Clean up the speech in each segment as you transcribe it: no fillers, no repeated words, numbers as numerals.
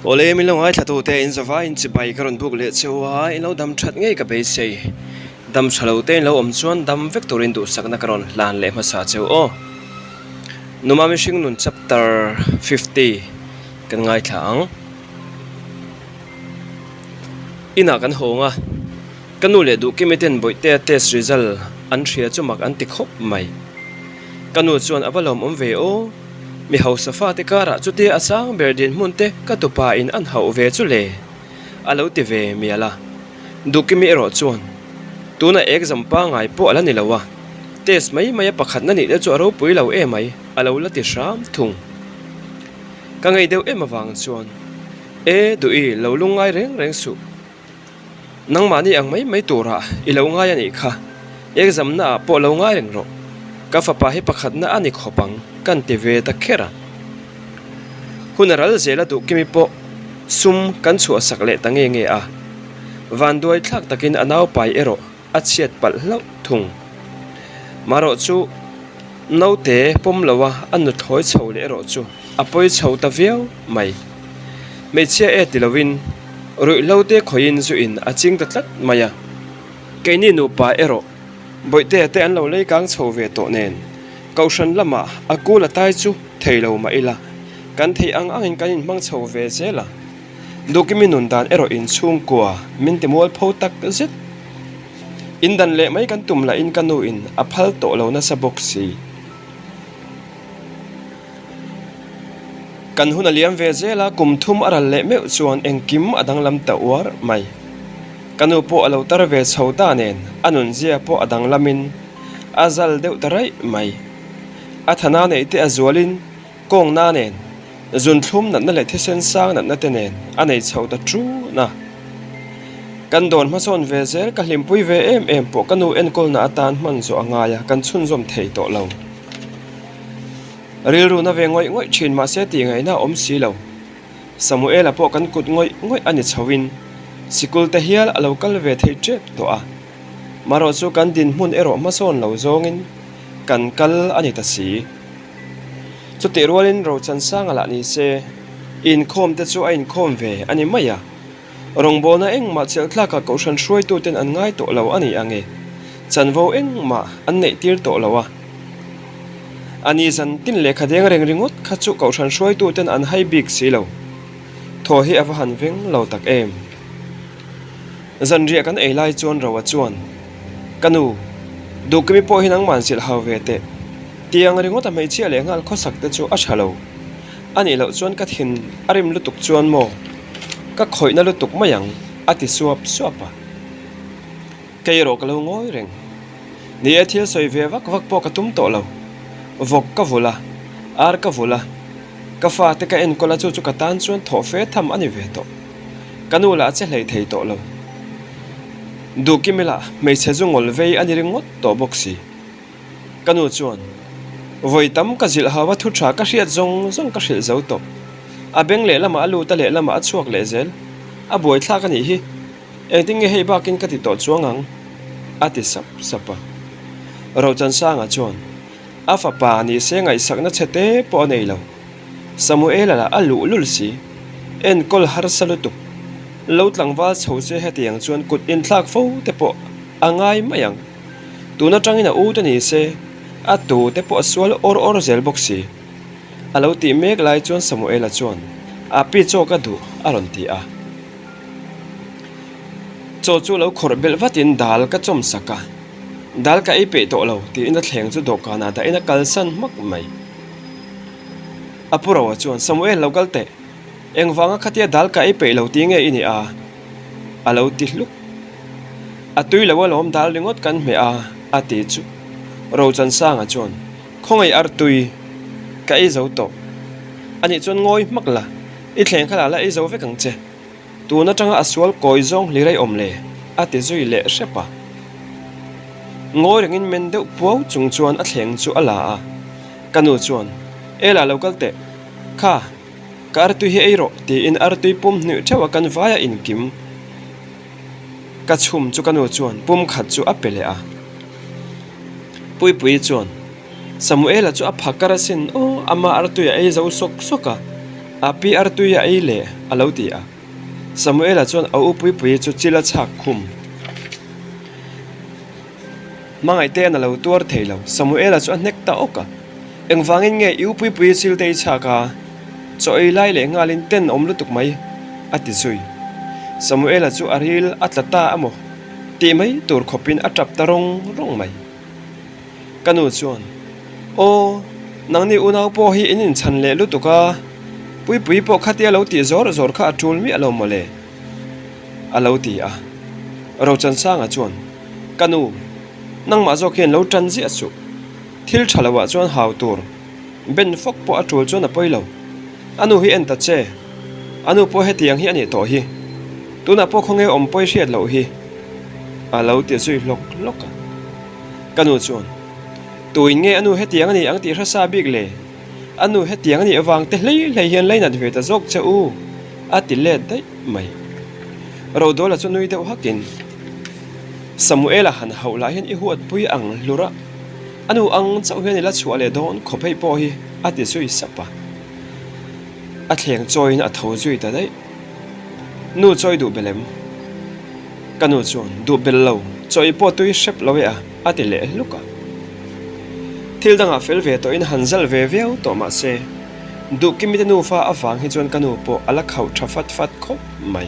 Awle min lo ngaithla tute in zavai in chibai ka rawn buk leh cheu a, in lo dam that ngei ka beisei. Dam tha lo te in lo awm chuan dam vek turin duhsakna ka rawn hlan leh hmasa cheu aw. Numa mihring nun chapter 50 kan ngaithla ang. Inah kan hawng a, ka nu leh Duhkimi ten Bawihtea test result an hria chu mak an ti khawp mai. Ka nu chuan a va lawmawm ve aw, mi hausa fate karah chutia a sang ber dinhmun te ka tupa in an hauh ve chu le a lo ti ve mial a. Duhkimi erawh chuan tunah exam pangngai pawh a la ni lo a, test mai mai a pakhatna nih te chu a ropui lo emai a lo la ti hram thung. Ka ngei deuh em avang chuan, E Duhi, lo lungngai reng reng suh. Nangmahni ang mai mai turah i lo ngai a nih kha. Exam naah pawh lo ngai reng rawh. Ka fapa hi pakhatna a ni khawp ang, kan ti ve ta kher a. Hun a ral zel a duh kimi pawh sum kan chhuahsak leh ta nge nge a. Vanduai thlak takin a naupai erawh a chhiat palh hlauh thung. Marawh chu naute pawm loa a nuthlawi chho leh erawh chu a pawi chho ta viau mai. Hmeichhia e ti loin ruihhlo te khawiin zuin a ching ta tlat mai a. Keini nupa erawh Bawihtea te an lo lei kang chho ve tawh nen Kohhran lamah a kul a tai chu thei lo mah ila kan theih ang angin kan inhmang chho ve zel a. Dukimi nun dan erawh in chhungkua min ti mualpho tak zet. In dan leh mai kan tum lahin ka nu in a phal tawh lo nasa bawk si. Kan hun a liam ve zel a, kum thum a ral leh meuh chuan engkim a danglam ta uar mai. Ka nu pawh a lo tar ve chho ta nen a nunzia pawh a danglamin a zal deuh ta raih mai. A thana neih te a zualin Kawngna nen, zunthlum natna leh thisen sang natna te nen a nei chho ta ṭun a. Kan dawn hmasawn ve zel ka hlimpui ve em em pawh ka nu enkawlna atan hman zawh a ngai a, kan chhunzawm thei tawh lo. Rilru na ve ngawih ngawih ṭhin mahse tih ngaihna a awm si lo. Samuela pawh kan kut ngawih ngawih a ni chhoin sikul te hial a lo kal ve thei ṭep tawh a. Marawh chu kan dinhmun erawh hmasawn lo zawngin kan kal a ni ta si. Chutih rualin Rochansanga lah ni se, inkhawm te chu a inkhawm ve a ni mai a. Rawngbawlna engmah chelhtlakah kohhran hruaituten an ngai tawh lo a ni ang e. Chanvo engmah an neih tir tawh lo a. A ni zan tin lehkha deng reng ringawt kha chu kohhran hruaituten an hai bik si lo. Thaw hi a va han veng lo tak em. Zanriah kan ei lai chuan Roa chuan, Ka nu, Duhkimi pawh hi nangman zilh hau ve teh. Tiang ringawt a hmeichhia leh nghal khawsak te chu a tha lo. A nih loh chuan ka thin a rim lutuk chuan maw ka khawihna lutuk mai ang a ti suap suap a. Kei erawh ka lo ngawi reng. Ni e thil sawi ve vak vak pawh ka tum tawh lo. Vawk ka vulh a, ar ka vulh a, ka fate ka enkawl a chu chu ka tan chuan thawh fe tham a ni ve tawh. Ka nu lah a che hlei thei tawh lo. Duhkimi lah hmeichhe zu ngawl vei a ni ringawt tawh bawk si. Ka nu chuan, Vawi tam ka zilh hau a thu tha ka hriat zawng zawng ka hrilh zo tawh. A beng lehlamah a lut a lehlamah a chhuak leh zel. A buaithlak a nih hi. Engtin nge hei bakin ka ti tawh chuang ang? a ti sap sap a. Rochansanga chuan, A fapa ni se ngaihsakna chhe te pawh a nei lo. Samuela lah a luh lul si. Enkawl harsa lutuk. Lo tlangval chho se hetiang chuan kut inthlak fo te pawh a ngai mai ang. Tun atangin a u te ni se, a tu te pawh a sual awr awr zel bawk si. A lo tih mek lai chuan Samuela chuan, A pi chaw ka duh a rawn ti a. Chaw chu lo khawrh belh vatin dal ka chawm sak a, Dal ka ei peih tawh lo tiin a thleng chu dawhkanah dahin a kalsan hmak mai. A pu Roa chuan, Samuel lo kal teh, engvanga khatia dal ka ei peih lo ti nge i nih a? A lo ti hluk. A tui lo alawm dal ringawt kan hmeh a, a ti chu. Rochansanga chuan, Khawngaih ar tui, ka ei zo tawh. Anih chuan ngawi hmak la, i thleng kha lah la ei zo vek ang che. Tun atanga a sual kawi zawng hlir ei awm le, a ti zui leh hrep a. Ngawi rengin men deuh puau chung chuan a thleng chu a la a. Ka nu chuan, Ela lo kal teh. Kha, ka artui hi ei rawh, tiin artui pum hnuih theuh a kan vaia inkim. Ka chhum chu ka nu chuan pum khat chu a pe leh a. Puipuii chuan. Samuela chu a phakar asin aw, ama artui a ei zo sawk sawk a, a pi artui a ei leh a lo ti a. Samuela chuan a u Puipuii chu chil a chhak khum. Hmangaihte a lo tuar thei lo. Samuela chu a hnek ta awk a. Engvangin nge i u Puipuii chil te i chhak a? Chaw ei lai leh nghalin ten awm lutuk mai, a ti zui. Samuela chu a ril a tla ta a maw? Tih mai tur khawpin a tap ta rawng rawng mai. Ka nu chuan, Aw, nangni unau pawh hi in inchhan leh lutuk a, Puipuii pawh khatia lo tih zawr zawr kha a tul miah lo mawle, a lo ti a. Rochansanga chuan, Ka nu, nangmah zawk hian lo tan ziah suh. Thil tha loah chuan hau tur, ben fawk pawh a tul chuan a pawi lo. A nu hi en ta che, a nu pawh hetiang hi a nih tawh hi. Tunah pawh khawnge awm pawi hriat loh hi, a lo ti zui hlawk hlawk a. Ka nu chuan, Tuin nge a nu hetiang a ni ang tih hrasa bik le? A nu hetiang a nih avang te hlei hlei hian lainat ve ta zawk che u, a ti let daih mai. Rodawla chu nui deuh hakin, Samuela han hauh lah hian i huatpui ang hlur a, a nu ang chauh hian i la chhuah leh dawn khawp hei pawh hi, a ti zui sap a. A thleng chawiin a tho zui ta daih. Nu chawi duh bel em? Ka nu chuan, Duh bel lo, chawi pawh tui hrep lo e a, a ti leh hluk a. Thil dangah fel ve tawhin han zal ve viau tawh mah se, Duhkimite nufa avang hi chuan ka nu pawh a la khauh tha fat fat khawp mai.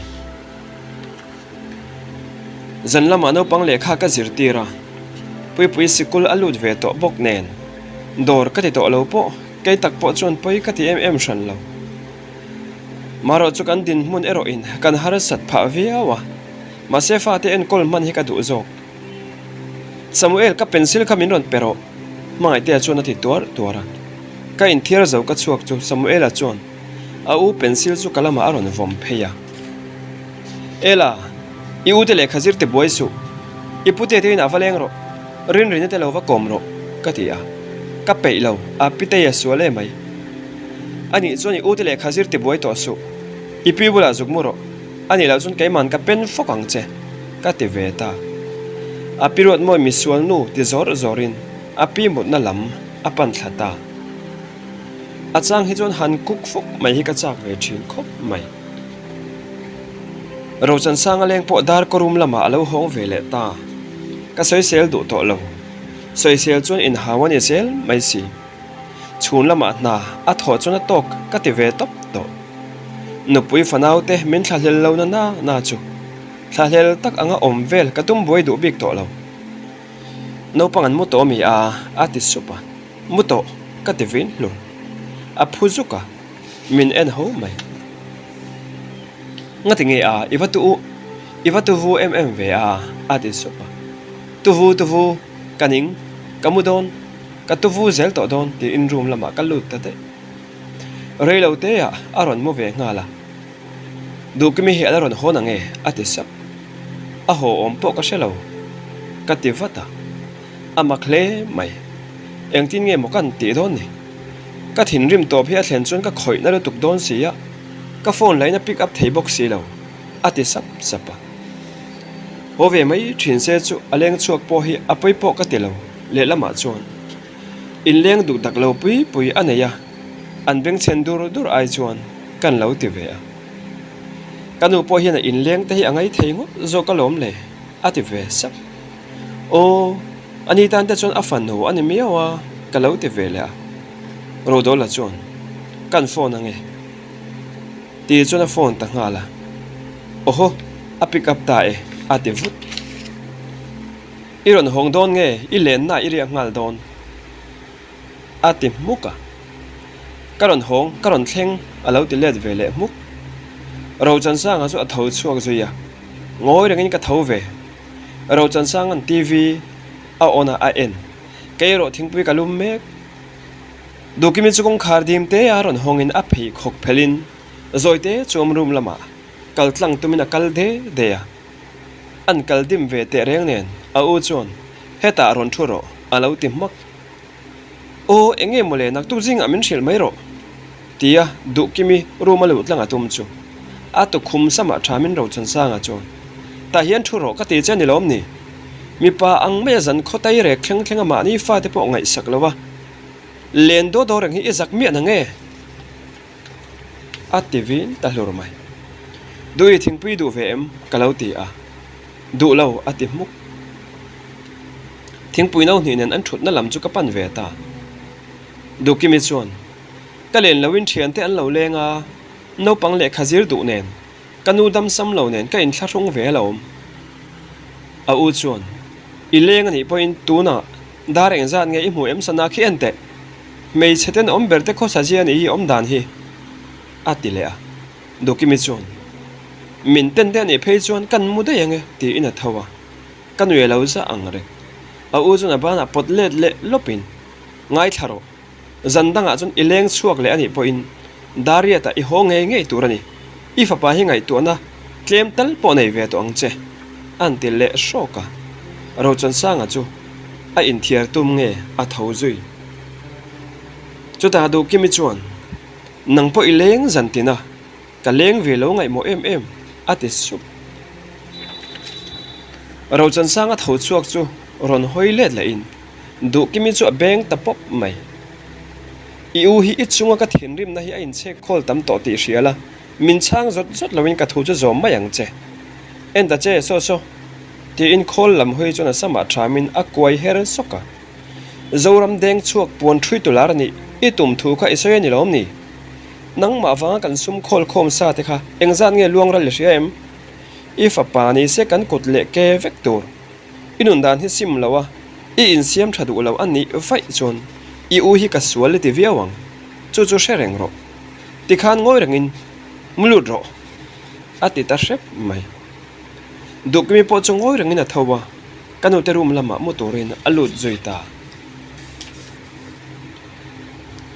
Zan lamah naupang lehkha ka zirtir a, Puipui sikul a lut ve tawh bawk nen, dawr ka ti tawh lo pawh, kei tak pawh chuan pawi ka ti em em hran lo. Marawh chu kan dinhmun erawhin kan harsat phah viau a, mahse fate enkawl hman hi ka duh zawk. Samuel, ka pencil kha min rawn pe rawh, Hmangaihtea chuan a ti tuar tuar a. Ka inthiar zo ka chhuak chu Samuela chuan a u pencil chu ka lamah a rawn vawm phei a. Ela, i ute lehkha zir ti buai suh, i pute te inah va leng rawh, Rinrina te lo va kawm rawh, ka ti a. Ka peih lo, a pitei a sual em mai. A nih chuan i ute lehkha zir ti buai tawh suh, i pi bulah zuk mu rawh, a nih loh chuan keiman ka pen fawk ang che, ka ti ve ta. A pi ruat mawi misual nu ti zawr zawrin a pi mutna lam a pan thla ta. A chang hi chuan han kuk fawk mai hi ka chak ve thin khawp mai. Rochansanga leng pawh dar kawrum lamah a lo hawng ve leh ta. Ka sawisel duh tawh lo. Sawisel chuan inhau a ni zel mai si. Chhun lamah hna a thawh chuan a tawk ka ti ve tawp tawh. Nupui fanau te min thlahlel lo na na na chu thlahlel tak anga awm vel ka tum buai duh bik tawh lo. Naupang an mu tawh ami a? a ti sup a. Mu tawh ka ti vin hlur. A phu zuk a, min en ho mai. Ngati nge a, i va tu u, i va tu vu em em ve a? a ti sup a. Tu vu tu vu, ka ning, ka mu dawn. Ka tuvu zel tawh dawn tiin room lamah ka lut ta daih. Reilo te ah a rawn mu ve nghal a, Duhkimi hi a la rawn hawn ang e a ti sap. A haw awm pawh ka hre lo ka ti vat a, a mak hle mai. Engtin nge maw kan tih dawn ni? Ka thinrim tawp hi a thlen chuan ka khawih na lutuk dawn si a, ka phone lain a pick up thei bawk si lo a ti sap sap a. Haw ve mai thin se chu a leng chhuak pawh hi a pawi pawh ka ti lo. Lehlamah chuan inleng duh tak lo pui pui a nei a, an bengchhen dur dur ai chuan kan lo ti ve a. Ka nu pawh hian a inleng te hi a ngai thei ngawt zawk alawm le, a ti ve sap. Aw, ani tan te chuan a fanu a ni miau a, ka lo ti ve leh a. Rodawla chuan, Kan phone ange. Ti chuan a phone ta nghal a. Awhaw, a pick up ta e, a ti vut. I rawn hawng dawn nge i lenna i riak nghal dawn? A ti hmuk a. Ka rawn hawng, ka rawn thleng a lo ti let ve leh hmuk. Rochansanga chu a tho chhuak zui a, ngawi rengin ka tho ve. Rochansanga'n TV a on a, a en. Kei erawh thingpui ka lum mek. Duhkimi chu kawngkhar dim te a rawn hawngin a pheikhawk phelhin zawite chuam room lamah kal tlang tumin a kal de de a. An kal dim ve teh reng nen a u chuan hetah rawn thu rawh a lo ti hmak. Aw eng nge mawle naktuk zingah min hrilh mai rawh tia Duhkimi room a luh tlang a tum chu a tukhum samah tha min ro chhan sanga chuan tah hian thu rawh ka ti che a ni lawm ni? Mipa ang maia zan khaw tai rek thleng thleng a mahni fate pawh ngaihsak lo a. Len daw daw reng hi i zak miah na nge? A ti vin ta hlur mai. Duh i thingpui duh ve em? Ka lo ti a. Duh lo, a ti hmuk. Thingpui no hnih nen an thutna lam chu ka pan ve ta. Duhkimi chuan, Ka len loin thiante an lo leng a, naupang lehkha zir duh nen, ka nu dam sam lo nen ka inthlahrung ve alawm. A u chuan, I leng a nih pawhin tunah dar engzat nge i hmu em sana khi en teh. Hmeichhe ten awm ber te khawsa zia nih hi awm dan hi, a ti leh a. Duhkimi chuan, Min ten te a nih phei chuan kan mu daih ange, tiin a tho a. Ka nui a lo zah ang reng. A u chuan a banah pawt let leh lawpin, Ngaithla rawh. Zan dangah chuan i leng chhuak leh a nih pawhin Dariat-ah i haw ngei ngei tur a ni. I fapa hi ngaihtuahna tlem tal pawh nei ve tawh ang che, a ti leh hrawk a. Rochansanga chu a inthiar tum nge a tho zui. Chutah Duhkimi chuan, Nang pawh i leng zan tin a, ka leng ve lo ngaihmawh em em, a ti sup. Rochansanga tho chhuak chu rawn hawi let lehin Duhkimi chu a beng ta pawp mai. I u hi i chunga ka thinrimna hi a inchhek khawl tam tawh tih hria la, min chhang zawt zawt loin ka thu chu zawm mai ang che. En ta che, saw saw, tiin khawl lam hawi chuan a samah thamin a kuai her sawk a. Zoram deng chhuak puan ṭhui tular nih i tum thu kha i sawi a ni lawm ni? Nangmah vanga kan sum khawl khawm sa te kha engzat nge luang ral i hria em? I fapa ni se kan kut leh ke vek tur. I nun dan hi sim lo a, i insiam tha duh lo a nih vaih chuan i u hi ka sual i ti viau ang, chu chu hre reng rawh. Tikhan ngawi rengin mu lut rawh, a ti ta hrep mai. Duhkimi pawh chu ngawi rengin a tho a, ka nute room lamah mu turin a lut zui ta.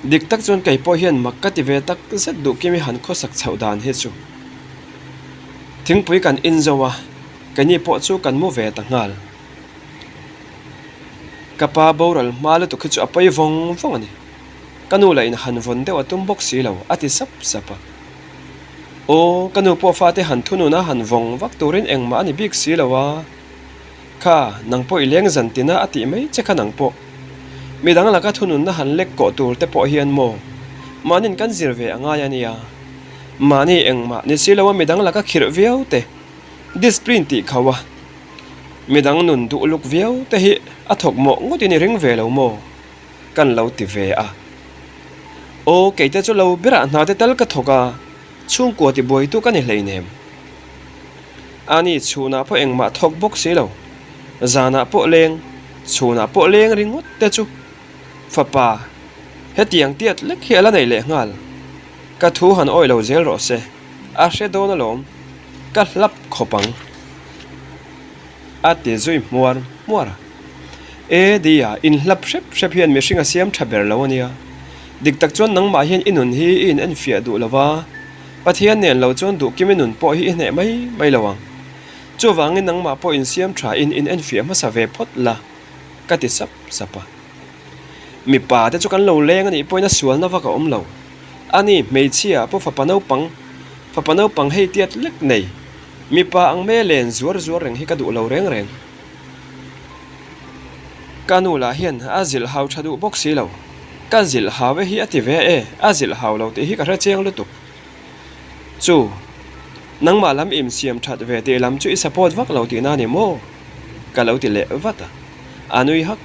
Dik tak chuan kei pawh hian mak ka ti ve tak zet Duhkimi han khawsak chhoh dan hi chu. Thingpui kan in zo a. Keini pawh chu kan mu ve ta nghal. Ka pa boral hma lutuk hi chu a pawi vawng vawng a ni. Ka nu lah in han vawn deuh a tum bawk si lo, a ti sap sap a. Aw, ka nu pawh fate han thunun a han vawng vak turin engmah a ni bik si lo a. Kha, nang pawh i leng zan tina a tih mai che kha nang pawh. Midang laka thununna han lek kawh tur te pawh hian maw? Mahni'n kan zir ve a ngai a nia. Mahni engmah ni si lo a midang laka khirh viau te. Discipline tih kho a, midang nun duh luk viau te hi a thawk mawh ngawtin i ring ve lo maw? Kan lo ti ve a. Aw, keite chu lo berah hna te tal ka thawk a, chhungkua ti buaitu ka ni hleinem. Ani chhunah pawh engmah thawk bawk si lo, zanah pawh leng, chhunah pawh leng ringawt te chu fapa hetiang tiat lek hi a la nei leh nghal. Ka thu han awih lo zel rawh se. A hre dawn alawm, ka hlap khawp ang, a ti zui hmuar hmuar a. E Dia, inhlap hrep hrep hian mihring a siam tha ber lo a nia. Dik tak chuan nangmah hian i nun hi i inenfiah duh lo va, Pathian nen lo chuan duhkim i nun pawh hi i hneh mai mai lo ang. Chuvangin nangmah pawh insiam tha in inenfiah hmasa ve phawt la, ka ti sap sap a. Mipa te chu kan lo leng a nih pawhin a sualna vak a awm lo. Ani, hmeichhia pawh fapa naupang, fapa naupang hei tiat lek nei, mipa ang mai a len zuar zuar reng hi ka duh lo reng reng. Ka nu lah hian a zilh hau tha duh bawk si lo. Ka zilh hau e hi a ti ve e, a zilh hau lo tih hi ka hre chiang lutuk. Chu, nangmah lam insiam that ve tih lam chu i support vak lo tihna a ni maw? Ka lo ti leh vat a. A nui hak.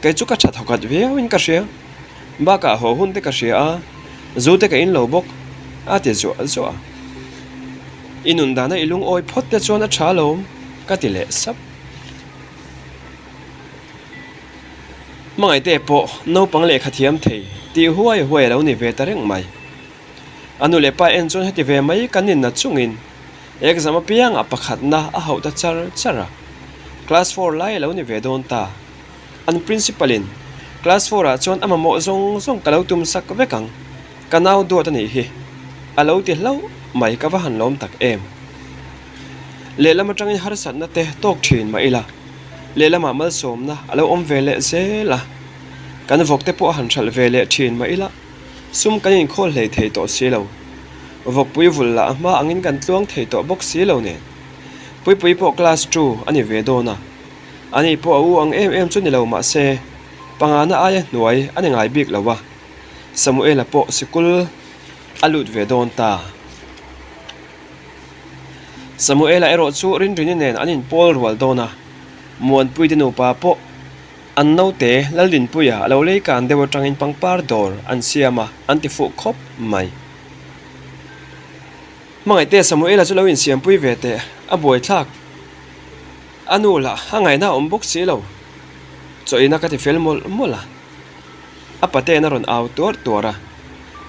Kei chu ka tha thawkhat viauin ka hria. Bakah haw hun te ka hria a, zu te ka in lo bawk, a ti zuah zuah a. I nun dana i lungawi phawt te chuan a tha alawm, ka ti leh sap. Hmangaihte pawh naupang lehkha thiam thei tih huai huai a lo ni ve ta reng mai. A nu leh pa en chuan heti ve mai kan inna chungin exam apiangah pakhatna a hauh ta char char a. Class four lai a lo ni ve dawn ta. An principal in class four ah chuan a mamawh zawng zawng ka lo tum sak vek ang, ka nau duat a nih hi, a lo ti hlauh mai ka va han lawm tak em. Lehlam atangin harsatna te tawk thin mah ila, lehlamah malsawmna a lo awm ve leh zel a, kan vawk te pawh a han hralh ve leh thin mah ila, sum kan inkhawl hlei thei tawh si lo. Vawkpui vul lah a hma angin kan tluang thei tawh bawk si lo nen. Puipui pawh class two a ni ve dawn a. Ani pawh a u ang em em chu ni lo mah se. Pangana aia hnuai a ni ngai bik lo a, Samuela pawh sikul a lut ve dawn ta. Samuela erawh chu Rinrini nen an inpawl rual dawn a, Muanpuite nupa pawh an naute Laldinpuia a lo lei kan deuh atangin pangpar dawr an siam a, an ti fuh khawp mai. Hmangaihte Samuela chu lo insiampui ve teh, a buaithlak. A nu lah a ngaihna a awm bawk si lo. Chawina ka ti fel mawlh mawlh a. A paten a rawn au tuar tuar a.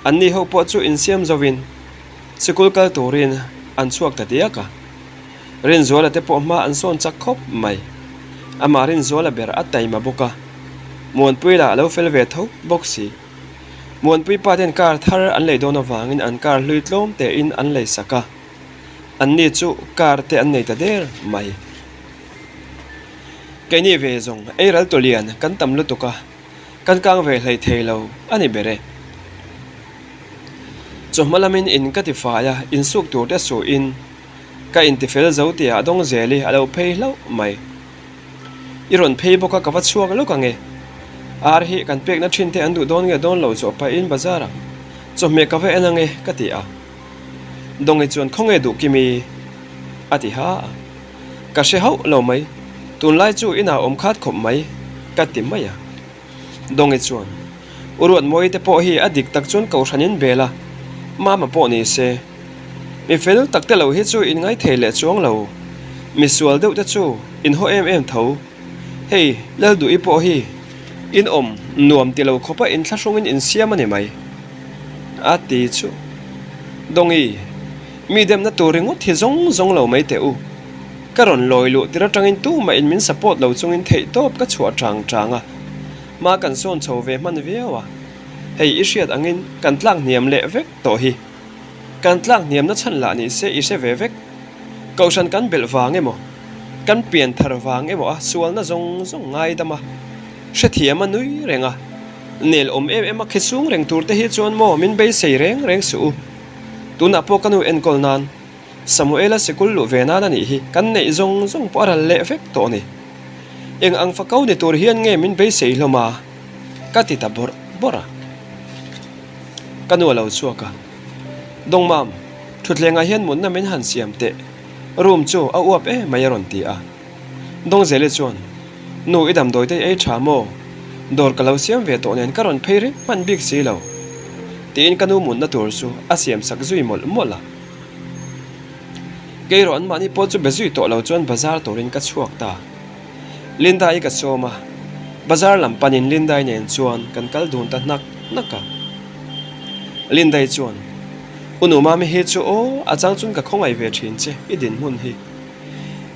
Anni ho pawh chu insiam zovin sikul kal turin an chhuak ta diak a. Rinzuala te pawh hma an sawn chak khawp mai. Amah Rinzuala ber a taima bawk a. Muanpui lah a lo fel ve tho bawk si. Muanpui pa ten car thar an lei dawn avangin an car hlui tlawm tein an lei sak a. Anni chu car te an nei ta der mai. Keini ve zawng ei ral tawlian kan tam lutuk a, kan kang ve hlei thei lo a ni ber e. Chawhma lamin in ka ti fai a, insuk tur te suhin ka intifel zo tia a dawng zel i a lo phei hlauh mai. I rawn phei bawk a ka va chhuak lawk ang e. Ar hi kan pekna thin te an duh dawn nge dawn lo zawh pahin bazar ah chawhmeh ka va en ang e ka ti a. Dawngi chuan khawnge duh kimi a ti ha a. Ka hre hauh lo mai, tunlai chu inah awm khat khawp mai ka ti mai a. Dawngi chuan U Ruatmawi te pawh hi a dik tak chuan kohhranin bel a, mama pawh ni se. Mi fel tak te lo hi chu in ngaithei leh chuang lo, mi sual deuh te chu in haw em em tho. Hei Lalduhi pawh hi in awm nuam ti lo khawpa in thlahrungin in siam a ni mai. A ti chu. Dawngi, mi demna tur ringawt hi zawng zawng lo mai teh u. Ka rawn lawi luh tir atangin tumah in min support lo chungin theihtawp ka chhuah chang chang a, hma kan sawn chho ve hman viau a. Hei i hriat angin kan tlak hniam leh vek tawh hi. Kan tlak hniamna chhan lah ni se i hre ve vek. Kohhran kan belh vang emaw, kan pian thar vang emaw a sualna zawng zawng ngaidam a, hrethiam a nui reng a, nel awm em em a khi sung reng tur te hi chuan maw min beisei reng reng suh u. Tunah pawh ka nu enkawl nan Samuela sikul luh ve nan a nih hi kan neih zawng zawng pawh a ral leh vek tawh a ni. Eng ang fako ni tur hian nge min beisei hlawm a? Ka ti ta bawrh bawrh a. Ka nu a lo chhuak a. Dawngmam, thutthlengah hian mutna min han siam teh. Room chu a uap em mai a rawn ti a. Dawngzeli chuan, Nu i damdawi te i ei tha maw? Dawr ka lo siam ve tawh nen ka rawn phei reng hman bik si lo. Tiin ka nu mutna tur chu a siam sak zui mawlh mawlh a. Kei erawh anmahni pawh chu be zui tawh lo chuan bazar turin ka chhuak ta. Linda-i ka sawm a, bazar lam panin Linda-i nen chuan kan kal dun ta hnak hnak a. Linda-i chuan, U nu mami hi chu aw, a chang chun ka khawngaih ve thin che, i dinhmun hi.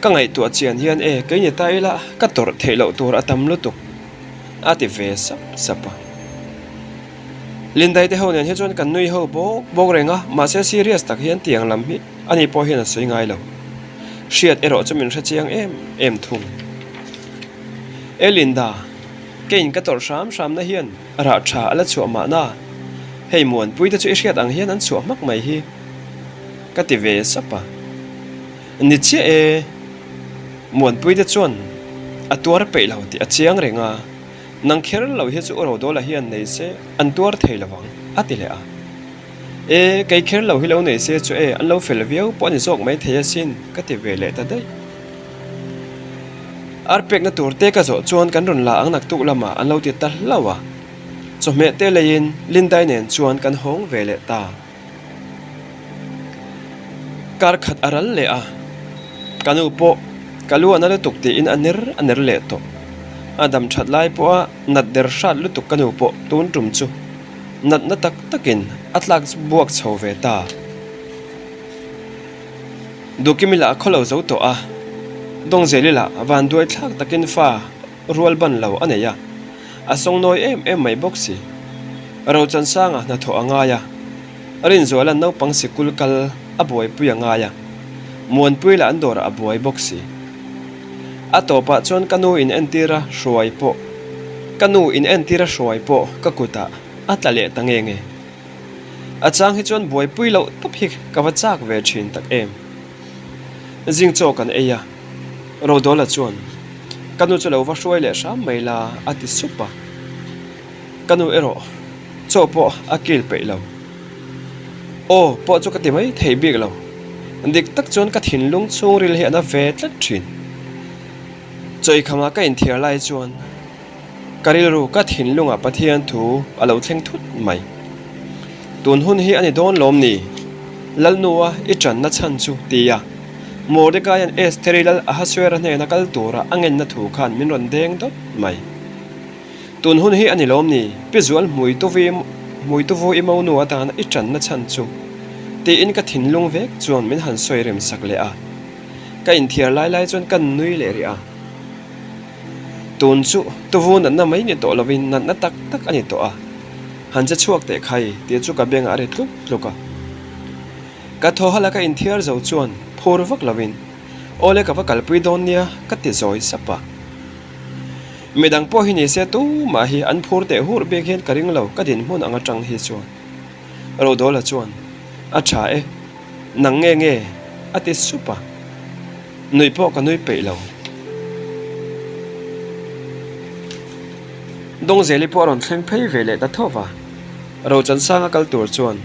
Ka ngaihtuah chian hian e, kei ni ta ila ka tawrh theih loh tur a tam lutuk, a ti ve sap sap a. Lindai te ho nen hi chuan kan nui ho bawk bawk reng a, mahse serious tak hian tiang lam hi ani pawh hian a sawi ngai lo. Hriat erawh chu min hre chiang em em thung. E Linda, keiin ka tawrh hram hram na hian rah tha a la chhuah mahna, hei Muanpui te chu i hriat ang hian an chhuah hmak mai hi ka ti ve sap a. Ni chiah e, Muanpui te chuan a tuar peih lo tih a chiang reng a. Nang kher lo hi chu u Rodawla hian nei se an tuar thei lo vang, a ti leh a. E, kei kher lo hi lo nei se chu e, an lo fel viau pawh a ni zawk mai thei asin, ka ti ve leh ta daih. Ar pekna tur te ka zawh chuan kan rawn la ang naktuk lamah an lo ti ta hlauh a. Chawhmeh te leiin Lindai nen chuan kan hawng ve leh ta. Kar khat a ral leh a, ka nu pawh ka lu a na lutuk tiin a ner a ner leh tawh. A dam that lai pawha nat der hrat lutuk ka nu pawh tun tum chu natna tak takin a tlak buak chho ve ta. Dukimi lah a khawlo zo tawh a, Dawngzeli lah vanduai thlak takin fa rual ban lo a nei a, a sawngnawi em em mai bawk si. Rochansanga hnathawh a ngai a, Rinzuala'n naupang sikul kal a buaipui a ngai a, Muanpui lah an dawrah a buai bawk si. A tawpah chuan ka nu in entir a hruai pawh ka nu in entir a hruai pawh ka kutah a tla leh ta nge nge. A chang hi chuan buaipui loh tawp hi ka va chak ve thin tak em. Zing chaw kan ei a, Rodawla chuan, Ka nu chu lo va hruai leh hram mai la, a ti sup a. Ka nu erawh chaw pawh a kil peih lo. Aw pawh chu ka ti mai thei bik lo. Dik tak chuan ka thinlung chhungril hi a na ve tlat thin. Chawikhamah ka inthiar lai chuan ka rilru ka thinlungah Pathian thu a lo thleng thut mai. Tun hun hi a ni dawn lawm ni? Lalnua i tanna chhan chu ti a. Mordecaia'n Estheri lal Ahasuera hnena kal tura a ngenna thu khan min rawn deng dawt mai. Tun hun hi a ni lawm ni? Pi Zual Hmuituvu i monu atana i tanna chhan chu tiin ka thinlung vek chuan min han sawi rem sak leh a. Ka inthiar lai lai chuan ka nui leh rih a. Tun chu tuvu natna mai ni tawh lovin natna tak tak a ni tawh a. Han che chhuak teh khai tih chu ka bengah a ri tluk tluk a. Ka thaw hala ka inthiar zo chuan phur vak lovin Awle ka va kalpui dawn nia ka ti zawi sap a. Midang pawh hi ni se tumah hi an phur teh hur bik hian ka ring lo ka dinhmun ang atang hi chuan. Rodawla chuan A tha e, nang nge nge? a ti sup a, nuih pawh ka nui peih lo. Dawngzeli pawh a rawn thleng phei ve leh ta tho va, Rochansanga kal tur chuan,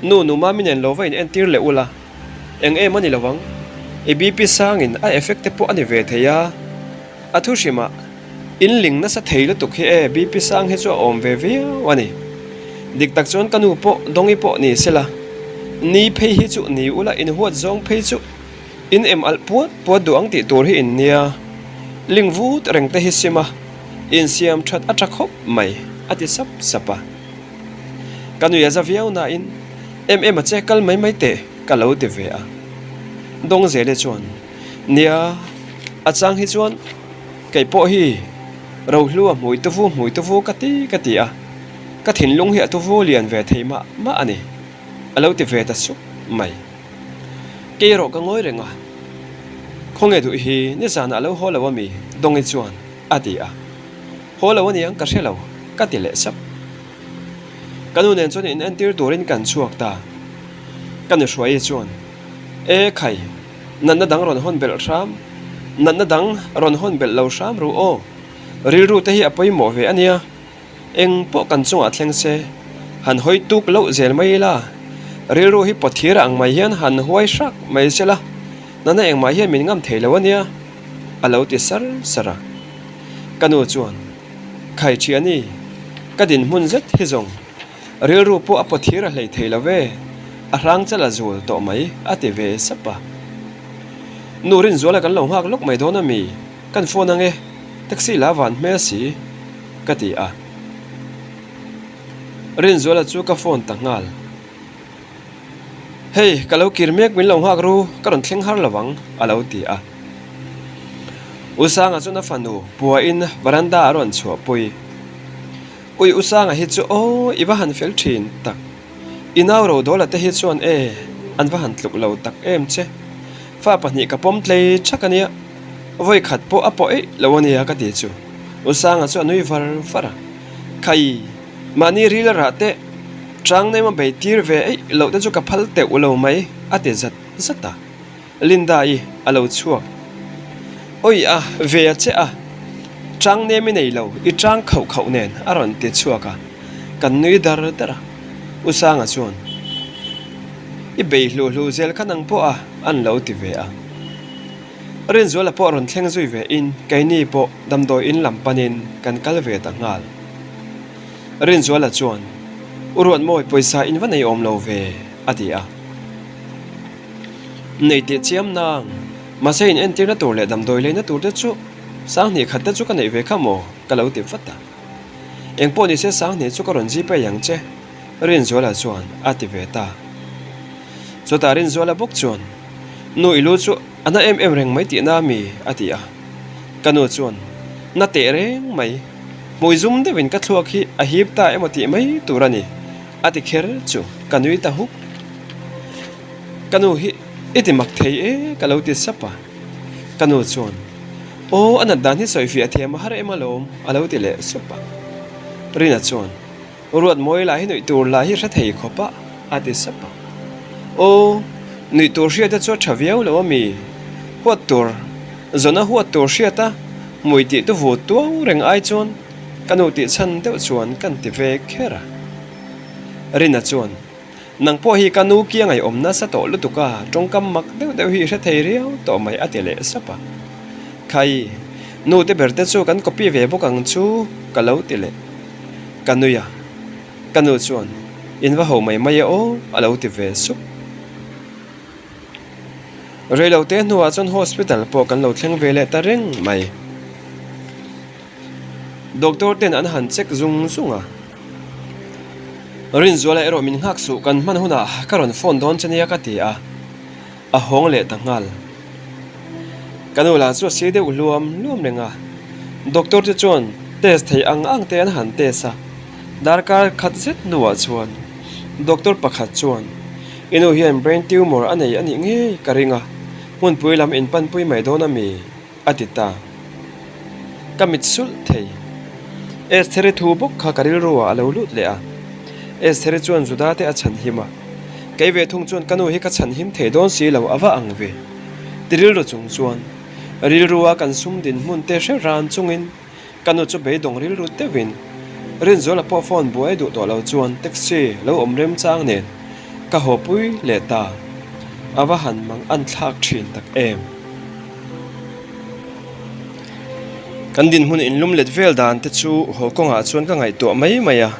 Nu, nu Mami nen lo va in entir leh ula, eng em a ni lo ang, i BP sangin a effect te pawh a ni ve thei a, a thu hrimah, In ling nasa thei lutuk hi e, BP sang hi chu a awm ve viau a ni. Dik tak chuan ka nu pawh Dawngi pawh ni sela, ni phei hi chu ni ula in huat zawng phei chu in em alh puat puat duh ang tih tur hi in nia. Ling vut reng te hi sim a, insiam that a tha khawp mai, a ti sap sap a. Ka nui a za viau nain em em a che kal mai mai teh ka lo ti ve a. Dawngzele chuan, Nia, a chang hi chuan Kei pawh hi Rohlu a hmui tuvu hmui tuvu ka ti ka ti a, ka thinlung hi a tuvu lian ve thei mah mah a ni, a lo ti ve ta sup mai. Kei erawh ka ngawi reng a, Khawnge duh hi nizanah a lo haw lo a mi? Dawngi chuan a ti a, Haw lo a niang ka hre lo, ka ti leh sap. Ka nu nen chuan in entir turin kan chhuak ta. Ka nu Hruaii chuan, E khai! Natna dang rawn hawn belh hram, Natna dang rawn hawn belh lo hram ru aw. Rilru te hi a pawimawh ve a nia. Eng pawh kan chungah thleng se, han hawi tuk loh zel mai ila. Rilru hi pawthir ang mai hian han huai hrak mai se la, natna engmah hian min ngam thei lo a nia, a lo ti sar sar a. Ka nu chuan, Khai thiani, ka dinhmun zet hi zawng. Rilru pawh a pawthir a hlei thei lo ve, a hrang chal a zul tawh mai a ti ve sap a. Nu Rinzuala kan lo nghak lawk mai dawn a mi, kan phone ang e, taxi la van hmel si ka ti a. Rinzuala chu ka phone ta nghal. Hei, ka lo kir mek min lo nghak ru, ka rawn thleng har lo ang a lo ti a. U Sanga chuan a fanu puain veranda a rawn chhuahpui. Ui U Sanga hi chu aw i va han fel thin tak. I nau Rodawla te hi chuan e an va han tluk lo tak em che. Fa pahnih ka pawm tlei thak a nia, vawi khat pawh a pawh eih lo a nia ka ti chu U Sanga chu a nui var var a. Khai, mahni ril a rah teh, chang nem a bei tir ve eih loh te chu ka phal teuh lo mai a ti zat zat a. Linda-i a lo chhuak. Awi a, ve a che a, chang nem i nei lo, i chang khauh khauh nen a rawn ti chhuak a, kan nui dar dar a. U Sanga chuan, I bei hluh hluh zel kha nang pawh a, an lo ti ve a. Rinzuala pawh rawn thleng zui ve in keini pawh damdawi in lam panin kan kal ve ta nghal. Rinzuala chuan, U Ruatmawi pawisa in va nei awm lo ve, a ti a. Nei teh chiam nang. Mahse in entirna tur leh damdawi leina tur te chu Sanghnih khat te chu ka neih ve kha maw? ka lo ti vat a. Engpawh nise Sanghnih chu ka rawn zipei ang che, Rinzuala chuan a ti ve ta. Chutah Rinzuala bawk chuan, Nu i lu chu a na em em reng mai tihna ami? a ti a. Ka nu chuan, Na teh reng mai. Hmui zum deuhin ka thluak hi a hip ta emaw tih mai tur a ni, a ti kher chu ka nui ta huk. Ka nu hi i ti mak thei e ka lo ti sap a. Ka nu chuan, Aw, a nat dan hi sawi fiah thiam a har em alawm a lo ti leh sup a. Rina chuan, Ruatmawi lah hi nuih tur lah hi hre thei khawp a a ti sap a. Aw, nuih tur hriat te chu a tha viau lo a mi? Huat tur, zawna huat tur hriat a, hmui tih tu vut tuau reng ai chuan. Ka nu tih chhan deuh chuan kan ti ve kher a. Rina chuan, Nang pawh hi ka nu kiang ei awm nasa tawh lutuk a, tawngkam mak deuh deuh hi i hre thei riau tawh mai a ti leh sap a. Khai, nu te ber te chu kan copy ve bawk ang chu ka lo ti leh. Ka nui a, ka nu chuan, In va ho mai mai e aw a lo ti ve sup. Reilote hnuah chuan hospital pawh kan lo thleng ve leh ta reng mai. Doctor ten an han check zung zung a. Rinzuala erawh min nghak suh kan hman hunah ka rawn phone dawn che nia ka ti a, a hawng leh ta nghal. Ka nu lah chu a si deuh hluam hluam reng a, doctor te chuan test thei ang ang te an han test a, darkar khat zet hnuah chuan doctor pakhat chuan i nu hian brain tumor a nei a nih ngei ka ring a, hmunpui lam inpanpui mai dawn a mi? A ti ta. Ka mit sulh thei. Estheri thu bawk kha ka rilru ah a lo lut leh a. Estheri chuan Juda te a chhan him a. Kei ve thung chuan ka nu hi ka chhan him thei dawn si lo a va ang ve. Ti rilru chung chuan rilru a kan sum dinhmun te hre ran chungin Ka nu chu beidawng rilru deuhin Rinzuala pawh phone buai duh tawh lo chuan taxi lo awm remchang nen ka haw pui leh ta. A va han mang an thlak thin tak em. Kan dinhmun inlum let vel dan te chu haw kawngah chuan ka ngaihtuah mai mai a.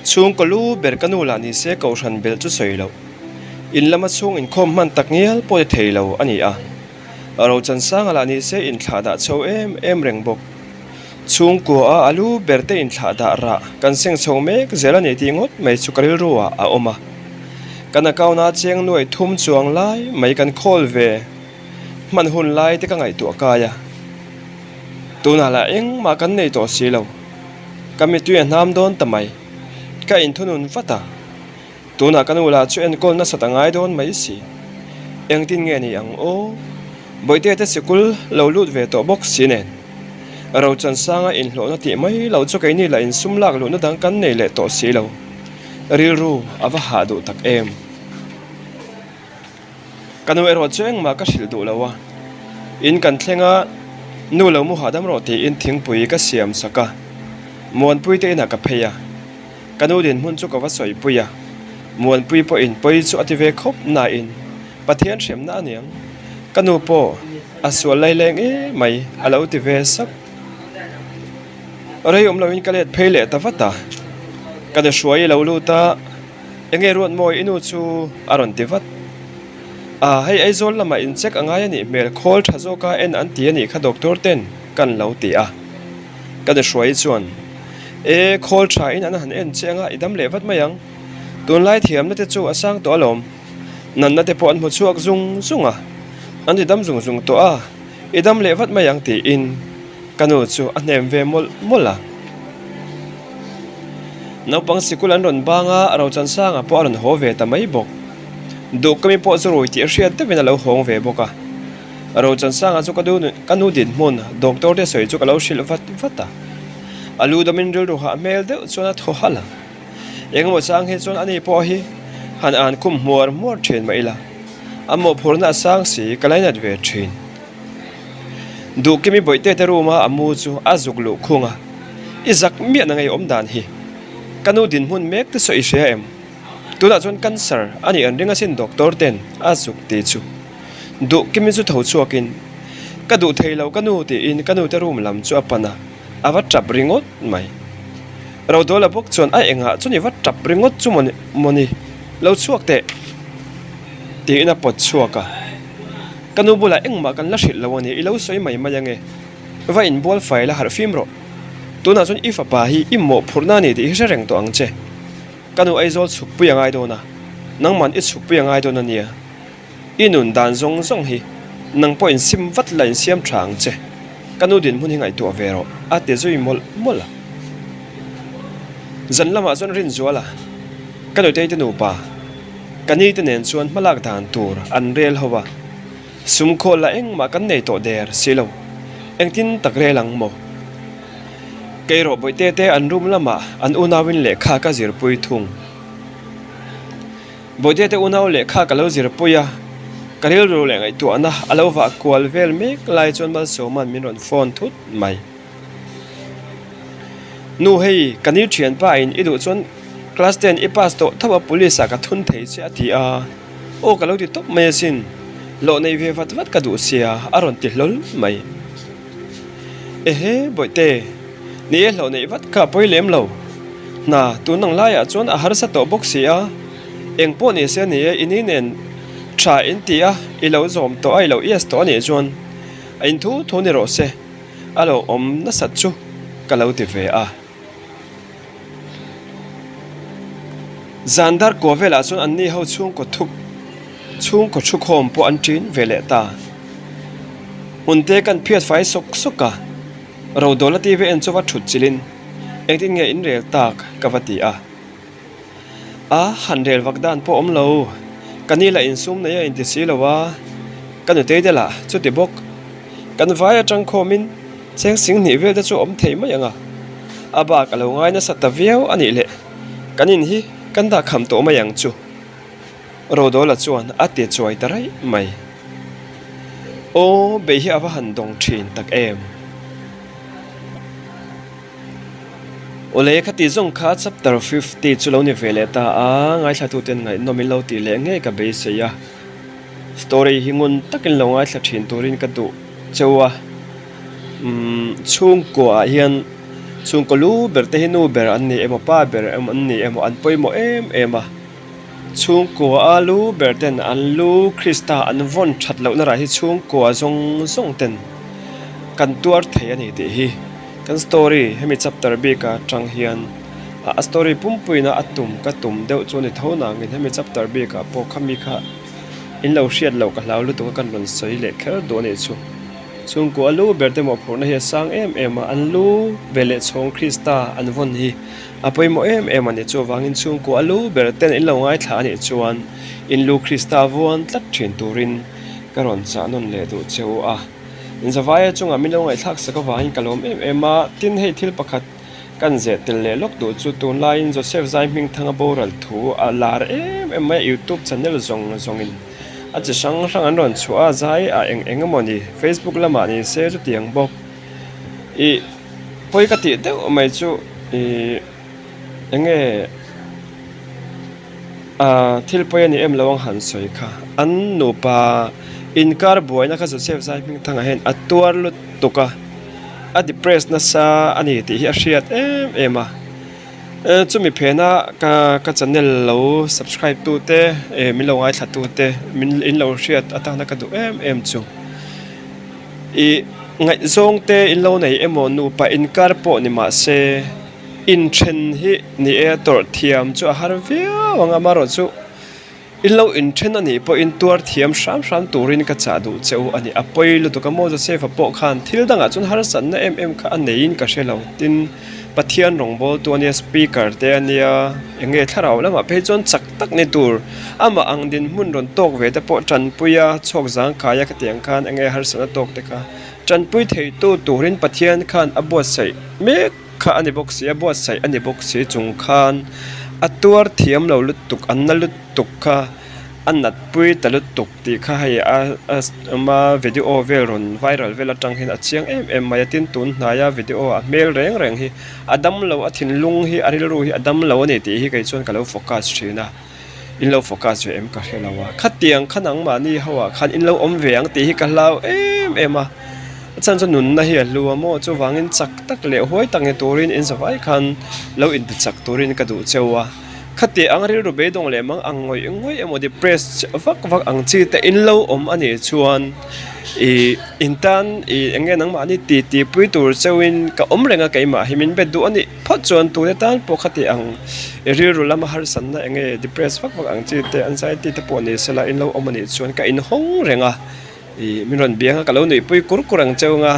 Chhungkaw lu ber ka nu lah ni se kohhran belh chu sawi loh. In lama chhung inkhawm hman tak ngial pawh ti thei lo a ni a. Rochansanga lah ni se inthlah dah chho em em reng bawk. Chhungkua a alu ber te inthlah dah rah kan seng chho mek zel a ni tih ngawt mai chu ka rilru ah a awm a. Kan account a cheng nuai thum chuang lai mai kan khawl ve hman hun lai te ka ngaihtuah kai a. Tunah lah engmah kan nei tawh si lo. Ka mitui a hnam dawn ta mai. Ka inthunun vat a. Tunah ka nu lah chu enkawl nasat a ngai dawn mai si. Engtin nge ni ang aw? Bawihte te sikul lo lut ve tawh bawk si nen. Rochansanga inhlawhna tih mai loh chu keini lah insum lak luhna dang kan nei leh tawh si lo. Rilru a va hah duh tak em? Ka nu erawh chu engmah ka hrilh duh lo a. In kan thleng a, nu lo mu hahdam rawh tiin thingpui ka siam sak a. Muanpui te inah ka phei a. Ka nu dinhmun chu ka va sawipui a, Muanpui pawhin pawi chu a ti ve khawp nain Pathian hremna a niang. Ka nu pawh a sual laileng em mai a lo ti ve sap. Rei awm loin ka let phei leh ta vat a, ka nu hruai i lo lut a, enge ruat mawi i nu chu a rawn ti vat. A, hei Aizawl lamah in check a ngai a nih hmel, khawl tha zawka en an ti a nih kha doctor ten kan lo ti a. Ka nu hruai chuan, E, khawl tha in an han en che anga i dam leh vat mai ang. Tunlai thiamna te chu a sang tawh alawm. Nanna te pawh an hmu chhuak zung zung a, an ti dam zung zung tawh a, i dam leh vat mai ang tiin ka nu chu a hnem ve mawlh mawlh a. Naupang sikul an rawn bang a, Rochansanga pawh a rawn haw ve ta mai bawk. Duhkami pawh chu rui tih a hriat deuhin a lo hawng ve bawk a. Rochansanga chu ka nu dinhmun doctor te sawi chu ka lo hrilh vat vat a. A lu dawmin rilru hah hmel deuh chuan a thaw halh a. Engemaw chang hi chuan ani pawh hi han an khum hmuar hmuar thin mah ila, a mawhphurhna a sang si ka lainat ve thin. Duhkimi bawihte te room a a mu chu a zuk luh khung a, I zak miah na ngeiawm dan hi. Ka nu dinhmun mek te sawi i hria em? Tunah chuan cancer a nih an ring asin doctor ten a zuk ti chu. Duh kimi chu tho chhuakin, Ka duh thei lo ka nu tiin ka nute room lam chu a pan a, a va tap ringawt mai. Rodawla bawk chuan a engah chuan i va tap ringawt chu mawni lo chhuak teh tiin a pawt chhuak a. Ka nu bulah engmah kan la hrilh lo a ni, i lo sawi mai mai ange, va inbual fai la harh fim rawh. Tunah chuan i fapa hi i mawhphurhna a ni tih hi hre reng tawh ang che. Ka nu Aizawl chhukpui a ngai dawn a, nangman i chhukpui a ngai dawn a nia. I nun dan zawng zawng hi nang pawh insim vat la insiam tha ang che. Ka nu dinhmun hi ngaihtuah ve rawh, a ti zui mawlh mawlh a. Zan lamah chuan Rinzuala, ka nutei te nupa, ka ni te nen chuan hmalak dan tur an rel ho a. Sum khawl lah engmah kan nei tawh der si lo, engtin tak rel ang maw? Kei rawh bawihte te an room lamah an unauin lehkha ka zirpui thung. Bawihte te unau lehkha ka lo zirpui a, ka rilru leh ngaihtuahna a lo vah kual vel mek lai chuan Malsawma'n min rawn phone thut mai. Nu hei, ka ni thianpa in i duh chuan class ten i pass tawh tho a police ah ka thun thei che a ti a, aw ka lo ti tawp mai asin, hlawh nei ve vat vat ka duh sia a rawn ti hlawl mai. Ehe Bawihte, ni e hlawh neih vat kha a pawi lem lo, hna tun ang laiah chuan a harsa tawh bawk si a, eng pawh ni se ni e i ni nen tha in ti a, i lo zawm tawh a i lo yes tawh a nih chuan a in thu thu ni rawh se. A lo awm nasat chu ka lo ti ve a. Zan dar kua velah chuan anni ho chhungkaw thuk chhungkaw thukhawm pawh an ṭin ve leh ta. Hmunte kan phiat fai sawk sawk a, Rodawla TV en chu va ṭhut chilhin engtin nge in rel tak ka va ti a. A han rel vak dan pawh awm lo, ka ni lah insum nei a inti si lo a, ka nutei te lah chuti bawk. Kan vai atang khawmin cheng sing hnih vel te chu awm thei mai ang a, a bak a lo ngai nasa ta viau a nih leh kan in hi kan dah kham tawh mai ang chu. Rodawla chuan a ti chuai ta raih mai. Aw, bei hi a va han dawng thin tak em. Awle khati zawng kha chapter 50 chu lo ni ve leh ta a, ngaithlatuten ngaihnawm in lo tih leh ngei ka beisei a, story hi ngun takin lo ngaithla thin turin ka duh cheu a, umm chhungkua ah hian chhungkaw lu ber te hi nu ber an ni emaw pa ber emaw an ni emaw an pawimawh em em a. Chhungkua a lu ber ten an lu Krista an vawn that lohna rah hi chhungkua zawng zawng ten kan tuar thei a ni tih hi kan story hemi chapter bik atang hian a story pumpuina a tum ka tum deuh chu a ni tho nangin hemi chapter bikah pawh khami kha in lo hriat loh ka hlau lutuk a kan rawn sawi leh kher duh a nih chu. Chhungkua a lu ber te mawhphurhna hi a sang em em a, an lu ve leh chhawng Krista an vawn hi A pawimawh em em a ni. Chuvangin chhungkua a lu ber ten in lo ngaithla a nih chuan in lu Krista vuan tlat thin turin ka rawn chah nawn leh duh che u a. In zavaia chungah min lo ngaihthlak sak avangin ka lawm em em a. Tin, hei thil pakhat kan zeh tel leh lawk duh chu tunlaiin Joseph Zaihmingthanga boral thu a lar em em mai a, YouTube channel zawng zawngin a chi hrang hrang an rawn chhuah a, zai a eng eng emaw ni, Facebook lamah ni se chutiang bawk. Ih. Pawi ka tih deuh mai chu ih eng nge ah thil pawi a ni em lo ang han sawi kha an nupa inkar buaina kha Joseph zai hming thangah hian a tuar lutuk a a depress nasa a ni tih hi a hriat em em a chumi phena ka ka channel lo subscribe tu te eh min lo ngaithla tu te min in lo hriat atana ka duh em em chu. Ih ngaihzawng te in lo nei emaw nupa inkar pawh ni mah se inthen hi ni e a tawrh thiam chu a har viau ang a amaherawhchu in lo inthen a nih pawhin tuar thiam hram hram turin ka chah duh che u a ni a pawi lutuk a maw Joseph-a pawh khan thil dangah chuan harsatna em em kha a neiin ka hre lo tin Pathian rawngbawltu a nia speaker te a nia eng nge thlarau lamah phei chuan chak tak ni tur amah ang dinhmun rawn tawk ve te pawh tanpui a chhuak zangkai a khatiang khan eng nge harsatna tawk te kha tanpui thei tu turin Pathian khan a buatsaih mek kha a ni bawk si a buatsaih a ni bawk si chung khan a tuar thiam lo lutuk an na lutuk kha a natpui ta lutuk tih kha hei a a video vel rawn viral vel atang hian a chiang em em mai a tin tun hnaia video a hmel reng reng hi a dam lo a thinlung hi a rilru hi a dam lo a ni tih hi kei chuan ka lo focus thin a in lo focus ve em ka hre lo a khatiang kha nangmahni ho ah khan in lo awm ve ang tih hi ka hlau em em a a chhan chu nunna hi a hlu a maw chuvangin chak tak leh huai tak ni turin in zavai khan lo intichak turin ka duh cheu a. Khati ang rilru beidawng leh mang ang ngawih ngawih emaw depressed vak vak ang chi te in lo awm a nih chuan ih in tan ih eng nge nangmahni ti ti pui tur cheuhin ka awm reng a keimah hi min bet duh a nih phawt chuan tute tan pawh khati ang i rilru lama harsatna eng nge depressed vak vak ang chi te anxiety te pawh ni sela in lo awm a nih chuan ka inhawng reng a ih min rawn biang a ka lo nuihpui kur kur ang cheu nga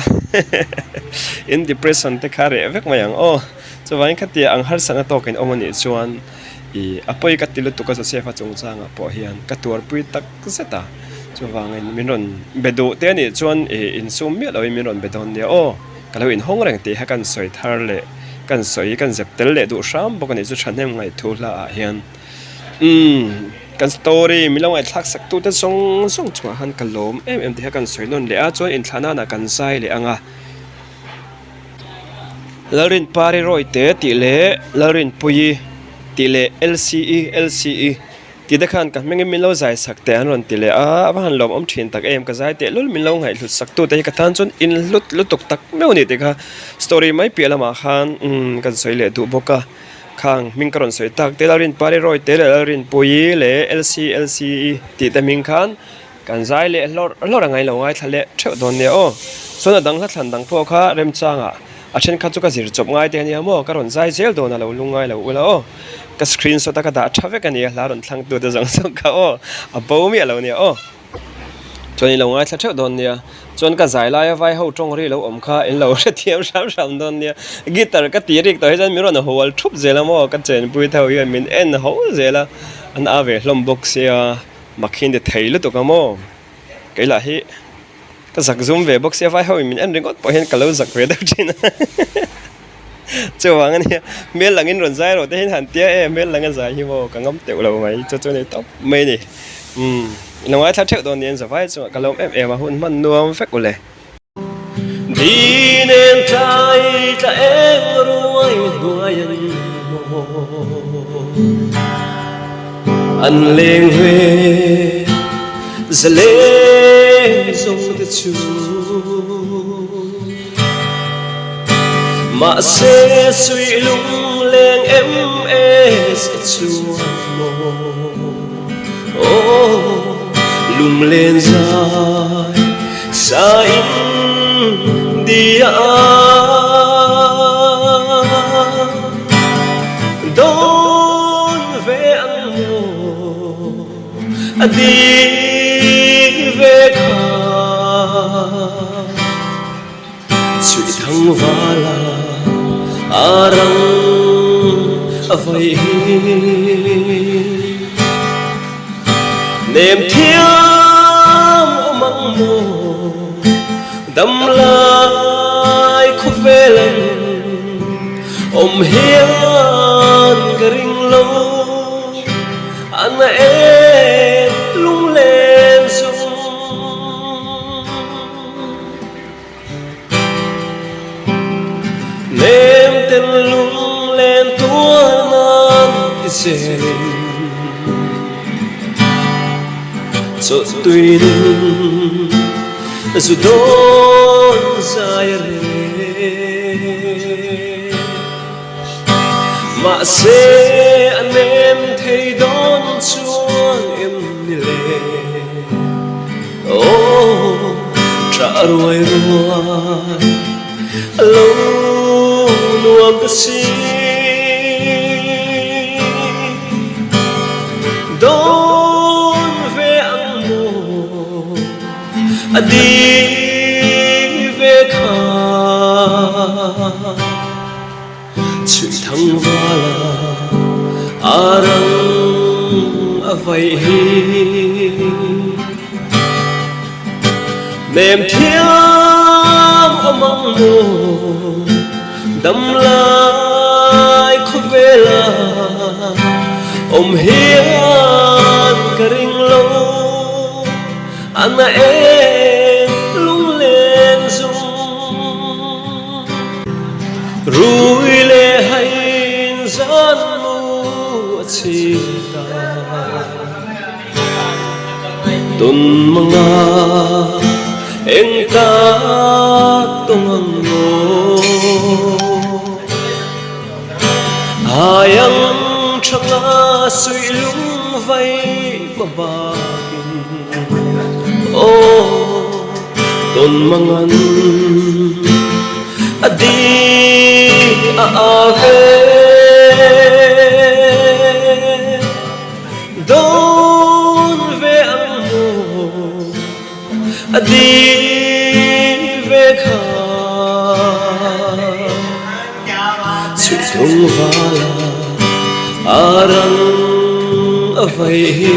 in depression te kha reh vek mai ang aw. Chuvangin khatia ang harsatna tawkin awm a nih chuan ih a pawi ka ti lutuk a Joseph-a chungchangah pawh hian ka tuarpui tak zet a, chuvangin min rawn be duh te a nih chuan ih insum miah loin min rawn be dawn nia aw, ka lo inhawng reng tih kha kan sawi thar leh kan sawi kan zep tel leh duh hram bawk a nih chu thahnem ngaihthu hla ah hian umm kan story min lo ngaihthlak sak tute zawng zawng chungah khan ka lawm em em tih kha kan sawi nawn leh a chuan inthlahna ah kan zai leh ang a. Lalrinpari Rawite tih leh Lalrinpuii tih leh LCE LCE tih te khan ka hmingin min lo zai sak teh an rawn ti leh a, a va han lawmawm thin tak em ka zai teh lul min lo ngaihhlut sak tu te hi ka tan chuan inhlut lutuk tak meuh a ni tih kha story mai piah lamah khan umm kan sawi leh duh bawk a. Khang hming ka rawn sawi tak te Lalrinpari Rawite leh Lalrinpuii leh LC LCE tih te hming khan kan zai leh hlawrh hlawrh ang a ilo ngaithla leh theuh dawn nia aw. Chuan a dang hla thlan dang pawh kha remchangah a thenkhat chu ka zir chawp ngai te ania maw ka rawn zai zel dawn a lo lung ngai lo ula aw. Ka screenshot a ka dah tha vek ania hla rawn thlang tu te zawng zawng kha aw a bo miah lo nia aw. Chuan in lo ngaithla theuh dawn nia. Chuan ka zai laia vai ho tawng ri lo awm kha in lo hrethiam hram hram dawn nia. Guitar ka ti rik tawh hi chuan min rawn hual thup zel a maw ka chenpui tho hian min en ho zel a. An a ve hlawm bawk sia mak hi an ti thei lutuk a maw. Kei lah hi ka zak zum ve bawk sia vai ho in min en ringawt pawh hian ka lo zak ve deuh thin a. Chuvang a nia hmel langin rawn zai rawh te hian han tia e hmel langa zai hi maw ka ngam teuh lo mai chu chu a ni tawp mai a ni umm i lo ngaithla theuh dawn nia zavai chungah ka lawm em em a hun hman nuam vek ule. Di nen tlai tla eng ruai hnuai an maw an leng ve zaleng zawng te chu. Mahse suih lungleng MS a chuan maw Aw lunglen zai sa in dia Dawn ve ang maw a di ve kha. Chhuih thang vala a rang a vaih hi. Nem thiam awm ang maw dam lai khawvel an awm hian ka ring lo a na em lunglen zum. Nem ten lunglen tuar nan ti zelin Chawlh tuin zu dawn zai a rel Mahse a nem thei dawn chuan em ni le Aw ṭah ruai ruai a lo nuam ka si Dawn ve ang maw a di ve kha Chhuih thang vala a rang a vaih hi. Nem thiam awm ang maw dam lai khawvela awm hian ka ring lo a na em lunglen zum. Rui leh hain zan mu a chhim ta. Tun manga eng tak tawng ang maw? Hai ang tha nga suih lung vai hma bakin aw tawn mangan a di a a ve. Dawn ve ang maw a di ve kha Chhuih tung vala a rang a vaih hi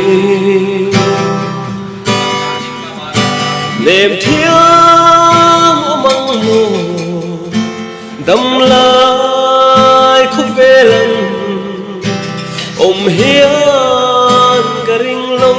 Nem thiam awm ang maw Dam lai khawvel an awm hian ka ring lo.